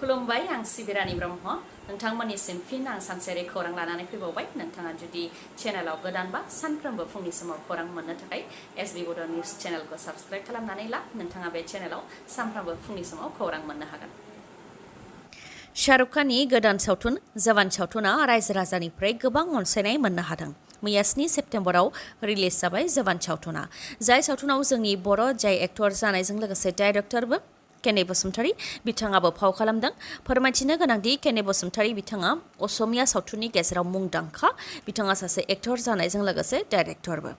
खुलुमबाय आं सिबिरानि ब्रह्म नोंथांमोननिसिम फिन आं सानसेयारि खौरां लानानै फैबावबाय नोंथाङा जुदि चेनेलाव गोदानबा सानफ्रोमबो फुंनि समाव खौरां मोननो थाखाय एसबी बड' निउज चेनेलखौ साबस्क्राइब खालामनानै ला नोंथाङा बे चेनेलाव सानफ्रोमबो फुंनि समाव खौरां मोननो हागोन। शाहरुख खाननि गोदान सावथुन जवान सावथुना रायजो राजानिफ्राय गोबां अनसायनाय मोननो हादों। मैया 7 सेप्तेम्बराव रिलिज जाबाय जवान सावथुना। जाय सावथुनाव जोंनि बर' जाय एक्टर जानायजों लोगोसे डाइरेक्टरबो केने बसुमतारी बिथाङाबो फाव खालामदों। फोरमायथिनो गोनांदि केने बसुमतारी बिथाङा असमिया सावथुननि गेजेराव मुंदांखा। बिथाङा सासे एक्टर जानायजों लोगोसे डाइरेक्टरबो।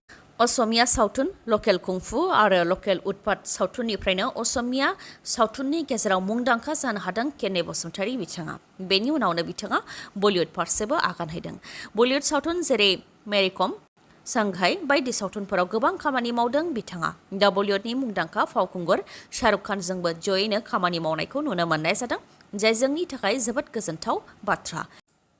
असमिया सावथुन लकेल कुंफु आरो लकेल उत्पात सावथुननिफ्रायनो असमिया सावथुननि गेजेराव मुंदांखा जानो हादों केने बसुमतारी बिथाङा। बेनि उनावनो बिथाङा बलिउड फारसेबो आगान हैदों। बलिउड सावथुन जेरै मेरिकम सांघाई बायदि सावथुनफोराव गोबां खामानि मावदों बिथाङा। दा बलिउडनि मुंदांखा फावखुंगुर शाहरुख खानजोंबो जयैनो खामानि मावनायखौ नुनो मोननाय जादों, जाय जोंनि थाखाय जोबोद गोजोनथाव बाथ्रा।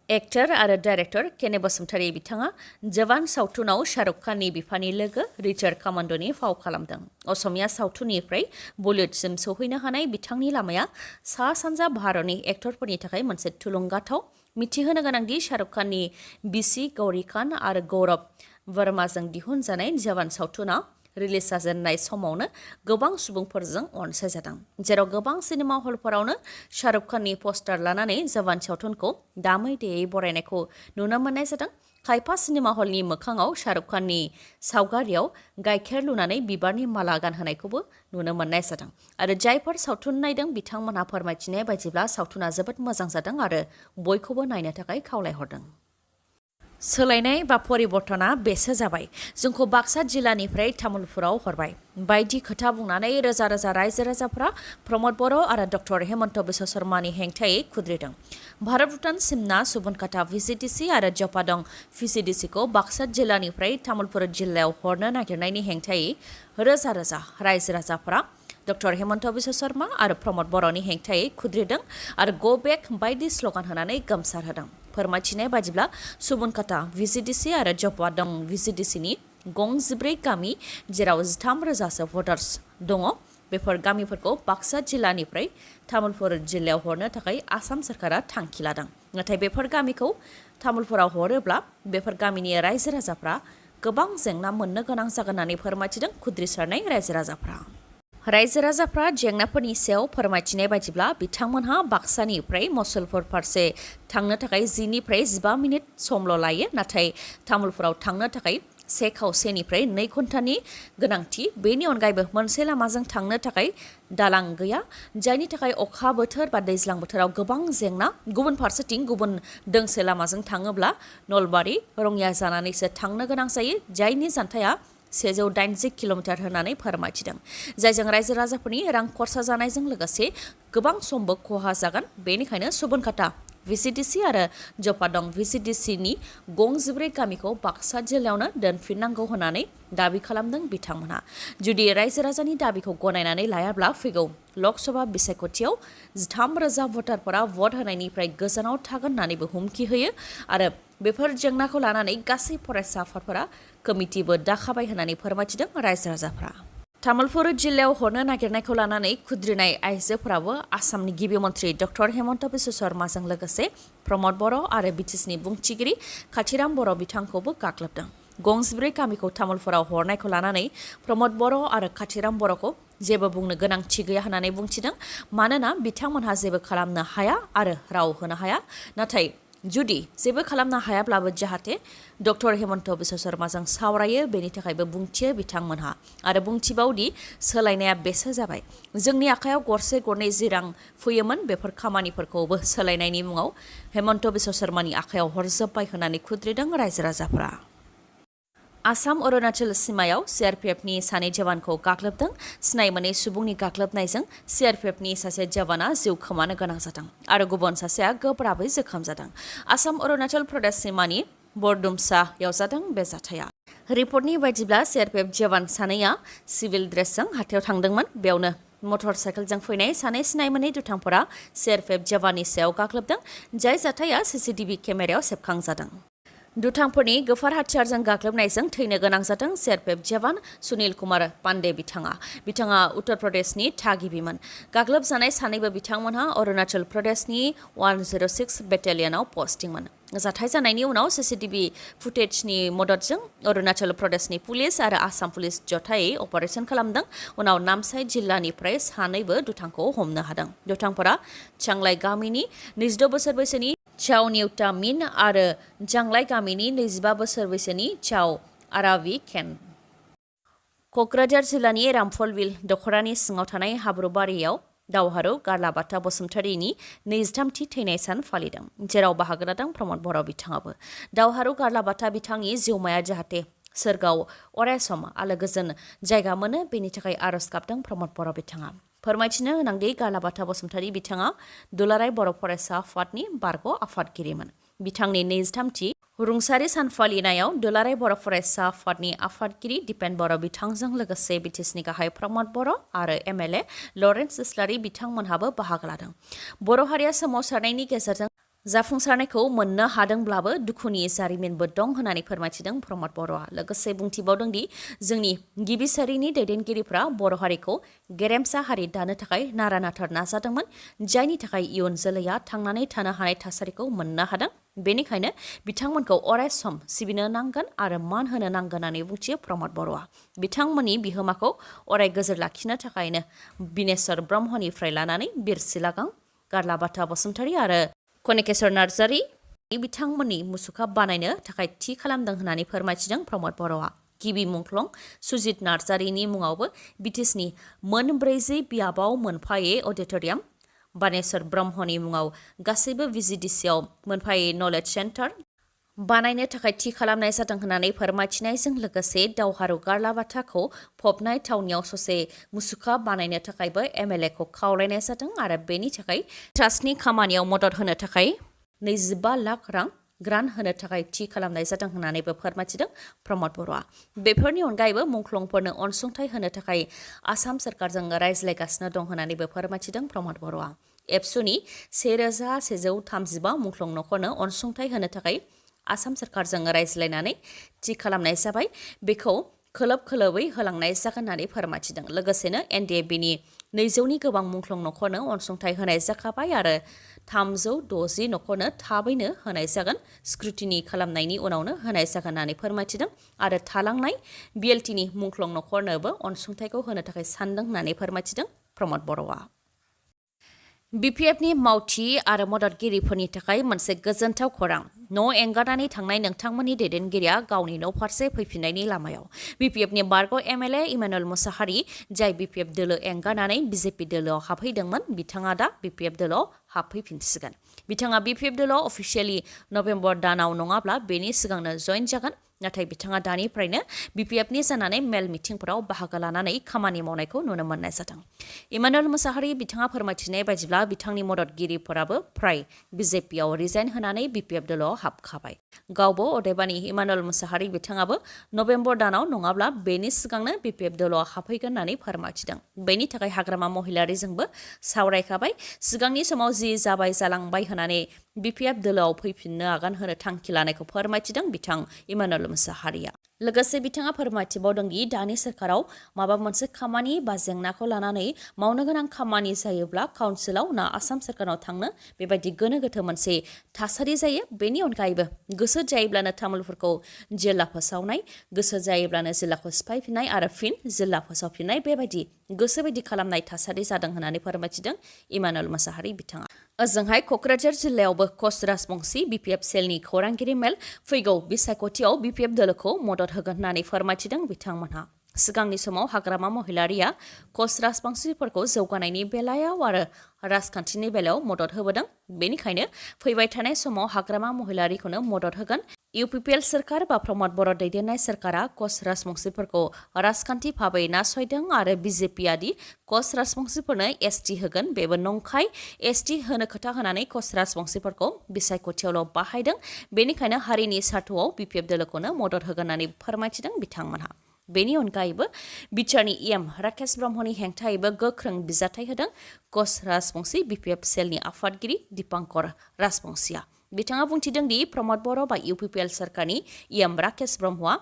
एक्टर आरो डाइरेक्टर केने बसुमतारी बिथाङा जवान सावथुनाव शाहरुख खाननि बिफानि लोगो रिचार्ड कामान्ड'नि फाव खालामदों। असमिया सावथुननिफ्राय बलिउडसिम सौहैनो हानाय बिथांनि लामाया सा सानजा भारतनि एक्टरफोरनि थाखाय मोनसे थुलुंगाथाव। मिथिहोनो गोनांदि शाहरुख खाननि बिसि गौरी खान आरो गौरव वर्माजों दिहुनजानाय जवान सावथुना रिलिज जाजेननाय समावनो गोबां सुबुंफोरजों अनसायजादों, जेराव गोबां सिनेमा हलफोरावनो शाहरुख खाननि पस्टार लानानै जवान सावथुनखौ दामै देयै बरायनायखौ नुनो मोननाय जादों। खायफा सिनेमा हलनि मोखाङाव शाहरुख खाननि सावगारियाव गाइखेर लुनानै बिबारनि माला गानहोनायखौबो नुनो मोननाय जादों। आरो जायफोर सावथुन नायदों बिथांमोनहा फोरमायथिनाय बायदिब्ला सावथुना जोबोद मोजां जादों आरो बयखौबो नायनो थाखाय खावलायहरदों। सोलायनाय बा परिबर्तना बेसो जाबाय, जोंखौ बाक्सा जिल्लानिफ्राय तामुलपुराव हरबाय बायदि खोथा बुंनानै रोजा रोजा रायजो राजाफ्रा प्रमद बर' आरो डक्टर हेमन्त बिश्व शर्मानि हेंथायै खुद्रिदों। भारत भुटान सिमना सुबनखाता भिसिडिसि आरो जपादं भिसिडिसिखौ बाक्सा जिल्लानिफ्राय तामुलपुर जिल्लायाव हरनो नागिरनायनि हेंथायै रोजा रोजा रायजो राजाफ्रा डक्टर हेमन्त बिश्व शर्मा आरो प्रमद बर'नि हेंथायै खुद्रिदों आरो गो बेक बायदि स्लगान होनानै गोमसार होदों। फोरमायथिनाय बादिब्ला सुबनखाता भिसिडिसि आरो जपादं भिसिडिसिनि गं 14 गामि, जेराव 13,000सो भटार्स दङ, बेफोर गामिफोरखौ बाक्सा जिल्लानिफ्राय तामुलपुर जिल्लायाव हरनो थाखाय आसाम सरकारा थांखि लादों। नाथाय बेफोर गामिखौ तामुलपुराव हरोब्ला बेफोर गामिनि रायजो राजाफ्रा गोबां जेंना मोननो गोनां जागोन होननानै फोरमायथिदों खुद्रिसारनाय रायजो राजाफ्रा। रायजो राजाफ्रा जेंनाफोरनि सायाव फोरमायथिनाय बायदिब्ला बिथांमोनहा बाक्सानिफ्राय मसलपुर फारसे थांनो थाखाय 10 निफ्राय 15 मिनिट समल' लायो, नाथाय तामुलपुराव थांनो थाखाय 1 खावसेनिफ्राय 2 घन्टानि गोनांथि। बेनि अनगायैबो मोनसे लामाजों थांनो थाखाय दालां गैया, जायनि थाखाय अखा बोथोर बा दैज्लां बोथोराव गोबां जेंना। गुबुन फारसेथिं गुबुन दोंसे लामाजों थाङोब्ला नलबारि रङिया जानानैसो थांनो गोनां जायो, जायनि जानथाया 180 किल'मिटार होननानै फोरमायथिदों, जायजों रायजो राजाफोरनि रां खरसा जानायजों लोगोसे गोबां समबो खहा जागोन। बेनिखायनो सुबनखाता भिसिडिसि आरो जपादं भिसिडिसिनि गं 14 गामिखौ बाक्सा जिल्लायावनो दोनफिननांगौ होननानै दाबि खालामदों बिथांमोनहा। जुदि रायजो राजानि दाबिखौ गनायनानै लायाब्ला फैगौ लकसभा बिसायख'थियाव 13,000 भटारफोरा भट होनायनिफ्राय गोजानाव थागोन होननानैबो हुमखि होयो आरो बेफोर जेंनाखौ लानानै गासै फरायसा आफादफोरा कमिटिबो दाखाबाय होननानै फोरमायथिदों रायजो राजाफ्रा। तामुलपुर जिल्लायाव हरनो नागिरनायखौ लानानै खुद्रिनाय आइजोफोराबो आसामनि गिबि मन्त्रि डक्टर हेमन्त बिश्व शर्माजों लोगोसे प्रमद बर' आरो बिटिसिनि बुंथिगिरि खाथिराम बर' बिथांखौबो गाग्लोबदों। गं 14 गामिखौ तामुलपुराव हरनायखौ लानानै प्रमद बर' आरो खाथिराम बर'खौ जेबो बुंनो गोनांथि गैया होननानै बुंथिदों, मानोना बिथांमोनहा जेबो खालामनो हाया आरो राव होनो हाया। नाथाय जुदि जेबो खालामनो हायाब्लाबो जाहाथे डक्टर हेमन्त बिश्व शर्माजों सावरायो, बेनि थाखायबो बुंथियो बिथांमोनहा आरो बुंथिबावदि सोलायनाया बेसो जाबाय, जोंनि आखायाव गरसे गरनै जि रां फैयोमोन बेफोर खामानिफोरखौबो सोलायनायनि मुङाव हेमन्त बिश्व शर्मानि आखायाव हरजोब्बाय होननानै खुद्रिदों रायजो राजाफ्रा। आसाम अरुणाचल सीमायाव सीआरपीएफनि 2 जवानखौ गाग्लोबदों। सिनाय मोनै सुबुंनि गाग्लोबनायजों सीआरपीएफनि सासे जवाना जिउ खोमानो गोनां जादों आरो गुबुन सासेया गोब्राबै जोखोम जादों। आसाम अरुणाचल प्रदेश सीमानि बरदुमसायाव जादों बे जाथाया। रिपर्टनि बायदिब्ला सीआरपीएफ जवान 2 सिभिल ड्रेसजों हाथायाव थांदोंमोन। बेयावनो मटर साइकेलजों फैनाय 2 सिनाय मोनै दुथांफोरा सीआरपीएफ जवाननि सायाव गाग्लोबदों, जाय जाथाया सीसीटीवी केमेरायाव सेबखांजादों। दुथांफोरनि गोफार हाथियारजों गाग्लोबनायजों थैनो गोनां जादों CRPF जवान सुनील कुमार पांडे बिथाङा उत्तर प्रदेशनि थागिबिमोन। गाग्लोबजानाय सानैबो बिथांमोनहा अरुणाचल प्रदेशनि 106 बेटालियनाव पस्टिंमोन। जाथाय जानायनि उनाव CCTV फुटेजनि मददजों अरुणाचल प्रदेशनि पुलिस आरो आसाम पुलिस जथायै अपारेशन खालामदों। उनाव नामसाई जिल्लानिफ्राय सानैबो दुथांखौ हमनो हादों। दुथांफोरा चांलाय गामिनि 22 बोसोर बैसोनि चाव निउटा मिन आरो जांलाय गामिनि 25 बोसोर बैसोनि चाव आरावी केन। क'क्राझार जिल्लानि रामफलबिल दख'रानि सिङाव थानाय हाब्रुबारियाव दावहारु गारलाबाथा बसुमतारीनि 23थि थैनाय सान फालिदों, जेराव बाहागो लादों प्रमद बर' बिथाङाबो। दावहारु गारलाबाथा बिथांनि जिउमाया जाहाथे सोरगोआव अरायसम आलो गोजोन जायगा मोनो बेनि थाखाय आरज गाबदों प्रमद बर' बिथाङा। फोरमायथिनो गोनांदि गारलाबाथा बसुमतारी बिथाङा दुलाराय बर' फरायसा आफादनि बारग' आफादगिरिमोन। बिथांनि 23थि रुंसारि सान फालिनायाव दुलाराय बर' फरायसा आफादनि आफादगिरि दिपेन बर' बिथांजों लोगोसे BTSनि गाहाय प्रमद बर' आरो MLA लरेन्स इस्लारि बिथांमोनहाबो बाहागो लादों। बर' हारिया सोमावसारनायनि गेजेरजों जाफुंसारनायखौ मोननो हादोंब्लाबो दुखुनि जारिमिनबो दं होननानै फोरमायथिदों प्रमद बर'आ। लोगोसे बुंथिबावदोंदि जोंनि गिबि सारिनि दैदेनगिरिफ्रा बर' हारिखौ गेरेमसा हारि दानो थाखाय नारा नाथार नाजादोंमोन, जायनि थाखाय इयुन जोलैया थांनानै थानो हानाय थासारिखौ मोननो हादों। बेनिखायनो बिथांमोनखौ अराय सम सिबिनो नांगोन आरो मान होनो नांगोन होननानै बुंथियो प्रमद बर'आ। बिथांमोननि बिहोमाखौ अराय गोजोर लाखिनो थाखायनो बिनेश्वर ब्रह्मनिफ्राय लानानै बिर सिलागां, गारलाबाथा बसुमतारी आरो कनिकेश्वर नार्जारी बिथांमोननि मुसुखा बानायनो थाखाय थि खालामदों होननानै फोरमायथिदों प्रमद बर'आ। गिबि मुंख्लं सुजित नार्जारीनि मुङावबो BTSनि मोनब्रैजि बियाबाव मोनफायै अडिट'रियाम, बानेश्वर ब्रह्मनि मुङाव गासैबो VGDCआव मोनफायै नलेज सेन्टार बानायनो थाखाय थि खालामनाय जादों होननानै फोरमायथिनायजों लोगोसे दावहारु गारलाबाथाखौ फबनाय थावनियाव ससे मुसुखा बानायनो थाखायबो MLA खौ खावलायनाय जादों आरो बेनि थाखाय ट्रास्टनि खामानियाव मदद होनो थाखाय 25 लाख रां ग्रान्ट होनो थाखाय थि खालामनाय जादों होननानैबो फोरमायथिदों प्रमद बर'आ। बेफोरनि अनगायैबो मुंख्लंफोरनो अनसुंथाइ होनो थाखाय आसाम सरकारजों रायज्लायगासिनो दं होननानैबो फोरमायथिदों प्रमद बर'आ। एबसुनि 1135 मुंख्लं नखरनो अनसुंथाइ होनो थाखाय आसाम सरकारजों रायज्लायनानै थि खालामनाय जाबाय। बेखौ खोलोब खोलोबै होलांनाय जागोन होननानै फोरमायथिदों। लोगोसेनो NDFBनि 200नि गोबां मुंख्लं नखरनो अनसुंथाइ होनाय जाखाबाय आरो 360 नखरनो थाबैनो होनाय जागोन, स्क्रुटिनि खालामनायनि उनावनो होनाय जागोन होननानै फोरमायथिदों आरो थालांनाय BLTनि मुंख्लं नखरनोबो अनसुंथाइखौ होनो थाखाय सानदों होननानै फोरमायथिदों प्रमद बर'आ। BPFनि मावथि आरो मददगिरिफोरनि थाखाय मोनसे गोजोनथाव खौरां। न' एंगारनानै थांनाय नोंथांमोननि दैदेनगिरिया गावनि न' फारसे फैफिननायनि लामायाव। BPFनि बारग' MLA इमानुएल मुसाहारि, जाय BPF दोलो एंगारनानै BJP दोलोआव हाबहैदोंमोन, बिथाङा दा BPF दोलोआव हाबफैफिनसिगोन। बिथाङा BPF दोलोआव अफिसियेलि नभेम्बर दानाव नङाब्ला बेनि सिगांनो जइन जागोन। नाथाय बिथाङा दानिफ्रायनो BPFनि जानानै मेल मिटिंफोराव बाहागो लानानै खामानि मावनायखौ नुनो मोननाय जादों। इमानुएल मुसाहारि बिथाङा फोरमायथिनाय बायदिब्ला बिथांनि मददगिरिफोराबो फ्राय BJPआव रिजाइन होनानै BPF दोलोआव हाबखाबाय। गावबो अदेबानि इमानुएल मुसाहारि बिथाङाबो नभेम्बर दानाव नङाब्ला बेनि सिगांनो BPF दोलोआव हाबफैगोन होननानै फोरमायथिदों। बेनि थाखाय हाग्रामा महिलारिजोंबो सावरायखाबाय। सिगांनि समाव जि जाबाय जालांबाय होननानै BPF दोलोआव फैफिननो आगान होनो थांखि लानायखौ फोरमायथिदों बिथां इमानुएल मुसाहारिया। लोगोसे बिथाङा फोरमायथिबावदोंदि दानि सोरखाराव माबा मोनसे खामानि बा जेंनाखौ लानानै मावनो गोनां खामानि जायोब्ला काउन्सिलाव ना आसाम सोरखाराव थांनो बेबायदि गोनो गोथो मोनसे थासारि जायो। बेनि अनगायैबो गोसो जायोब्लानो तामुलफोरखौ जिल्ला फोसावनाय, गोसो जायोब्लानो जिल्लाखौ सिफायफिननाय आरो फिन जिल्ला फोसावफिननाय बेबायदि गोसोबायदि खालामनाय थासारि जादों होननानै फोरमायथिदों इमानुएल मुसाहारि बिथाङा। ओजोंहाय क'क्राझार जिल्लायावबो कच राजबंसि BPF सेलनि खौरांगिरि मेल फैगौ बिसायख'थियाव BPF दोलोखौ मदद होगोन होननानै फोरमायथिदों बिथांमोनहा। सिगांनि समाव हाग्रामा महिलारिया कच राजबंसिफोरखौ जौगानायनि बेलायाव आरो राजखान्थिनि बेलायाव मदद होबोदों। बेनिखायनो फैबाय थानाय समाव हाग्रामा महिलारिखौनो मदद होगोन। UPPL सोरखार बा प्रमद बर' दैदेननाय सोरखारा कच राजबंसिफोरखौ राजखान्थि भाबै नासयदों आरो BJPआ दि कच राजबंसिफोरनो ST होगोन बेबो नंखाय। ST होनो खोथा होनानै कच राजबंसिफोरखौ बिसायख'थियावल' बाहायदों। बेनिखायनो हारिनि सार्थआव BPF दोलोखौनो मदद होगोन होननानै फोरमायथिदों बिथांमोनहा। बेनि अनगायैबो बिटिआरनि EM राकेश ब्रह्मनि हेंथायैबो गोख्रों बिजाथाय होदों कच राजबंसि BPF सेलनि आफादगिरि दीपांकर राजबंसिया। बिथाङा बुंथिदों दि प्रमद बर' बा UPPL सोरखारनि EM राकेश ब्रह्मआ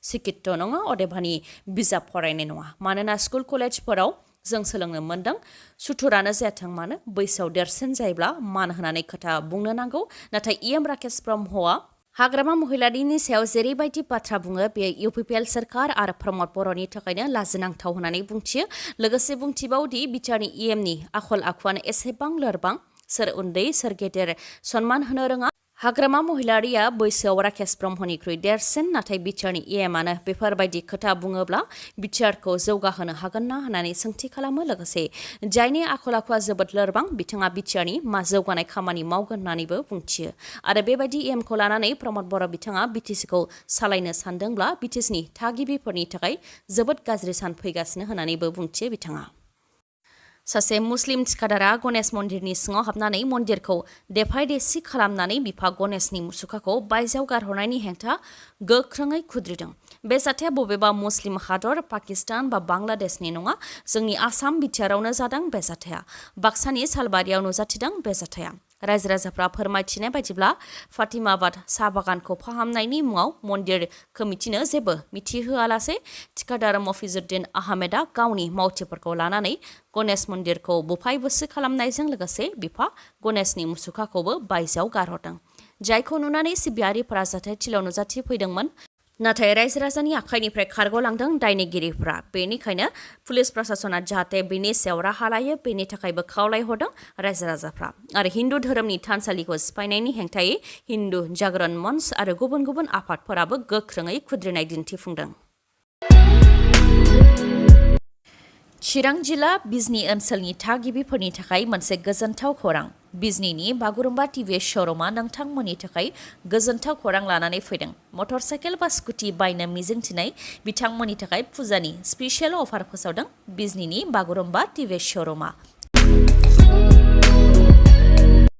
सिकित्त नङा अदेबानि बिजाब फरायनाय नङा मानोना स्कुल कलेजफोराव जों सोलोंनो मोनदों सुथुरानो जायाथों मानो बैसोआव देरसिन जायोब्ला मान होनानै खोथा बुंनो नांगौ नाथाय EM राकेश ब्रह्मआ हाग्रामा महिलारिनि सायाव जेरैबायदि बाथ्रा बुङो बे UPPL सोरखार आरो प्रमद बर'नि थाखायनो लाजिनांथाव होननानै बुंथियो लोगोसे बुंथिबावदि बिटिआरनि EMनि आखल आखुआनो एसेबां लोरबां सोर उन्दै सोर गेदेर सनमान होनो रोङा हाग्रामा महिलारिया बैसोआव राकेश ब्रह्मनिख्रुइ देरसिन नाथाय बिटिआरनि EMआनो बेफोरबायदि खोथा बुङोब्ला बिटिआरखौ जौगाहोनो हागोन ना होननानै सोंथि खालामो लोगोसे जायनि आखल आखुआ जोबोद लोरबां बिथाङा बिटिआरनि मा जौगानाय खामानि मावगोन होननानैबो बुंथियो आरो बेबायदि EMखौ लानानै प्रमद बर' बिथाङा BTCखौ सालायनो सानदोंब्ला BTCनि थागिबिफोरनि थाखाय जोबोद गाज्रि सान फैगासिनो होननानैबो बुंथियो बिथाङा सासे मुस्लिम थिखादारा गणेश मन्दिरनि सिङाव हाबनानै मन्दिरखौ देफाय देसि खालामनानै बिफा गणेशनि मुसुखाखौ बायजोआव गारहरनायनि हेंथा गोख्रोङै खुद्रिदों बे जाथाया बबेबा मुस्लिम हादर पाकिस्तान बा बांलादेशनि नङा जोंनि आसाम बिटिआरावनो जादों बे जाथाया बाक्सानि सालबारियाव नुजाथिदों बे जाथाया रायजो राजाफ्रा फोरमायथिनाय बायदिब्ला फातिमाबाद साहा बागानखौ फाहामनायनि मुङाव मन्दिर कमिटिनो जेबो मिथिहोआलासे थिखादार मफिजुद्दिन आहमेदा गावनि मावथिफोरखौ लानानै गणेश मन्दिरखौ बुफाय बुसि खालामनायजों लोगोसे बिफा गणेशनि मुसुखाखौबो बायजोआव गारहरदों जायखौ नुनानै सिबियारिफोरा जाथायथिलियाव नुजाथिफैदोंमोन नाथाय रायजो राजानि आखाइनिफ्राय खारग'लांदों दायनिगिरिफ्रा बेनिखायनो पुलिस प्रशासना जाहाथे बेनि सायाव राहा लायो बेनि थाखायबो खावलायहरदों रायजो राजाफ्रा आरो हिन्दु धोरोमनि थानसालिखौ सिफायनायनि हेंथायै हिन्दु जागरण मन्च आरो गुबुन गुबुन आफादफोराबो गोख्रोङै खुद्रिनाय दिन्थिफुंदों चिरां जिल्ला बिजनी ओनसोलनि थागिबिफोरनि थाखाय मोनसे गोजोनथाव खौरां बिजनीनि बागुरुम्बा टिभि श'रुमा नोंथांमोननि थाखाय गोजोनथाव खौरां लानानै फैदों मटरसाइकेल बा स्कुटि बायनो मिजिंथिनाय बिथांमोननि थाखाय फुजानि स्पेशियेल अफार फोसावदों बिजनीनि बागुरुम्बा टिभि श'रुमा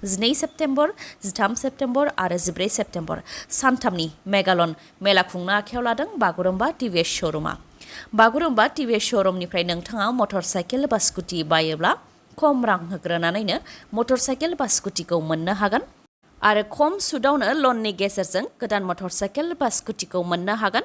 12 सेप्तेम्बर 13 सेप्तेम्बर आरो 14 सेप्तेम्बर सानथामनि मेगालन मेला खुंनो आखायाव लादों बागुरुम्बा टिभि श'रुमा बागुरुम्बा टिभि श'रुमनिफ्राय नोंथाङा मटरसाइकेल बा स्कुटि बायोब्ला खम रां होग्रोनानैनो मटरसाइकेल बा स्कुटिखौ मोननो हागोन आरो खम सुदावनो लननि गेजेरजों गोदान मटरसाइकेल बा स्कुटिखौ मोननो हागोन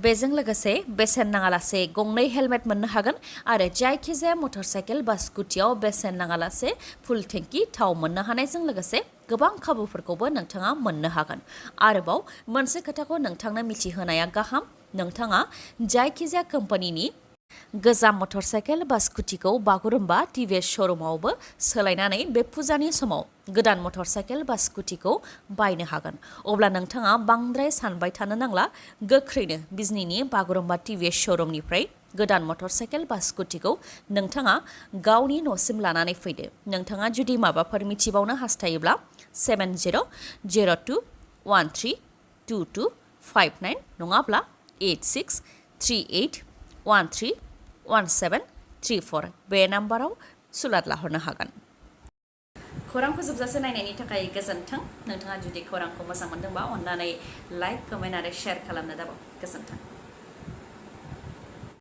बेजों लोगोसे बेसेन नाङालासे गंनै हेलमेट मोननो हागोन आरो जायखिजाया मटरसाइकेल बा स्कुटियाव बेसेन नाङालासे फुल टेंकि थाव मोननो हानायजों लोगोसे गोबां खाबुफोरखौबो नोंथाङा मोननो हागोन आरोबाव मोनसे खोथाखौ नोंथांनो मिथिहोनाया गाहाम नोंथाङा जायखिजाया कम्पानिनि गोजाम मटरसाइकेल बा स्कुटिखौ बागुरुम्बा टिभि श'रुमावबो सोलायनानै बे फुजानि समाव गोदान मटरसाइकेल बा स्कुटिखौ बायनो हागोन अब्ला नोंथाङा बांद्राय सानबाय थानो नांला गोख्रैनो बिजनीनि बागुरुम्बा टिभि श'रुमनिफ्राय गोदान मटरसाइकेल बा स्कुटिखौ नोंथाङा गावनि न'सिम लानानै फैदो नोंथाङा जुदि माबाफोर मिथिबावनो हास्थायोब्ला 7004132259 नङाब्ला 8638131734 बे नाम्बाराव सुलाद लाहरनो हागोन खौरांखौ जोबजासे नायनायनि थाखाय गोजोन्थों नोंथाङा जुदि खौरांखौ मोजां मोनदोंबा अन्नानै लाइक कमेन्ट आरो शेयार खालामनो दाबाव गोजोन्थों